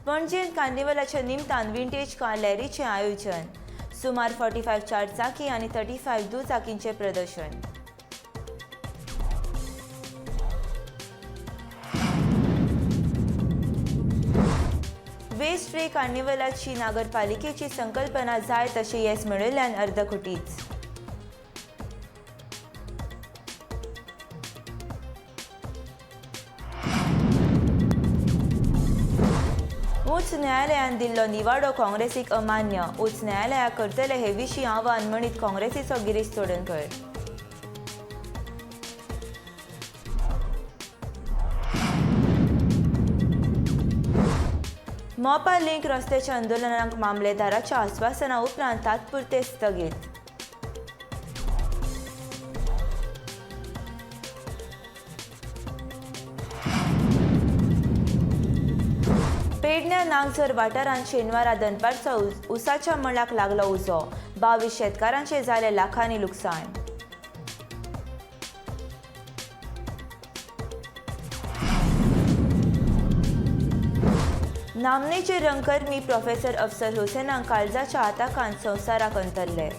पणजेंत कार्निवलाच्या निमतान vintage car लॅरीचें आयोजन. सुमार 45 चारचाकी आनी 35 दुचाकींचें प्रदर्शन. वेस्ट डे कार्निवलाची नगरपालिकेची संकल्पना जाय तशें येस मेळिल्ल्यान अर्दकुटीच. उच्च न्यायालयान दिल्लो निवाडो काँग्रेसीक अमान्य. उच्च न्यायालयाक करतले हे विशीं आव्हान म्हणीत काँग्रेसीचो गिरीश चोडणकर. मोपा लिंक रस्त्याच्या आंदोलनाक मामलेदाराच्या आस्वासना उपरांत तात्पुरते स्थगीत. पेडण्या नागझर वाठारांत शेनवारा दनपारचो उसाच्या मळाक लागलो उजो. 22 शेतकारांचे जाले लाखांनी लुकसाण. नामनेचे रंगकर्मी प्रोफेसर अफसर हुसेनाक काळजाच्या आताकान संवसाराक अंतरले.